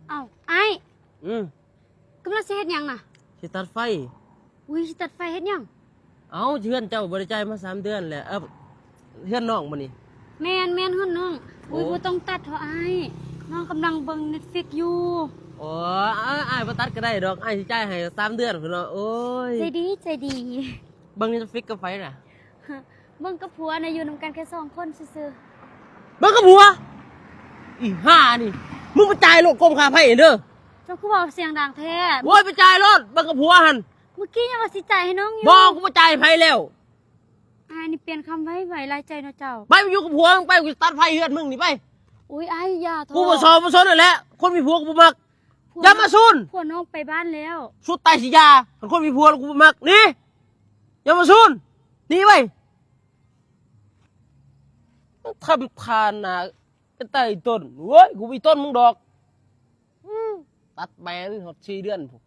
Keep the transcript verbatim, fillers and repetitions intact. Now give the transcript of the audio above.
เอ้า อ้าย อืม กำลังสิเฮ็ดหยังน่ะ สิตัดไฟ อุ้ย สิตัดไฟเฮ็ดหยัง เอ้า เฮือนเจ้าบ่ได้จ่ายมาสามเดือนแล้ว เอ้า เฮือนน้องบ่นี่ แม่น แม่น เฮือนน้อง อุ้ย โอ้ บ่ต้องตัดเถาะอ้าย น้องกำลังเบิ่ง Netflix อยู่ โอ้ อ้าย อ้ายบ่ตัดก็ได้ดอก อ้ายสิจ่ายให้สามเดือนพุ้นเนาะ โอ้ย ใจดี ใจดี เบิ่ง Netflix กับไผน่ะ เบิ่งกับผัวน่ะ อยู่นำกันแค่สองคนซื่อๆ เบิ่งกับผัว อีห่านี่ มึงไปจ่ายโลดกรมค่าไฟเด้อ เจ้าคือเว้าเสียงดังแท้ โอ้ย ไปจ่ายโลด เบิ่งกับผัวหั่น เมื่อกี้ยังว่าสิจ่ายให้น้องอยู่ บ่ กูบ่จ่ายให้ไผแล้ว อ้ายนี่เปลี่ยนคำไวๆ หลายใจเนาะเจ้า ไปอยู่กับผัวมึงไป กูตัดไฟเฮือนมึงนี่ไป อุ้ย อ้ายอย่าเถาะ กูบ่สน บ่สนนั่นแหละ คนมีผัวกูบ่มัก ผัว อย่ามาซุน ผัวน้องไปบ้านแล้ว สุดตายสิอย่า คันคนมีผัวแล้วกูบ่มัก หนี อย่ามาซุน หนีไป มึงทำทานนะ เป็นตาอีต้น เว้ย กูบ่อีต้นมึงดอก อืม ตัดแม่มึงฮอดสี่เดือนพุ้น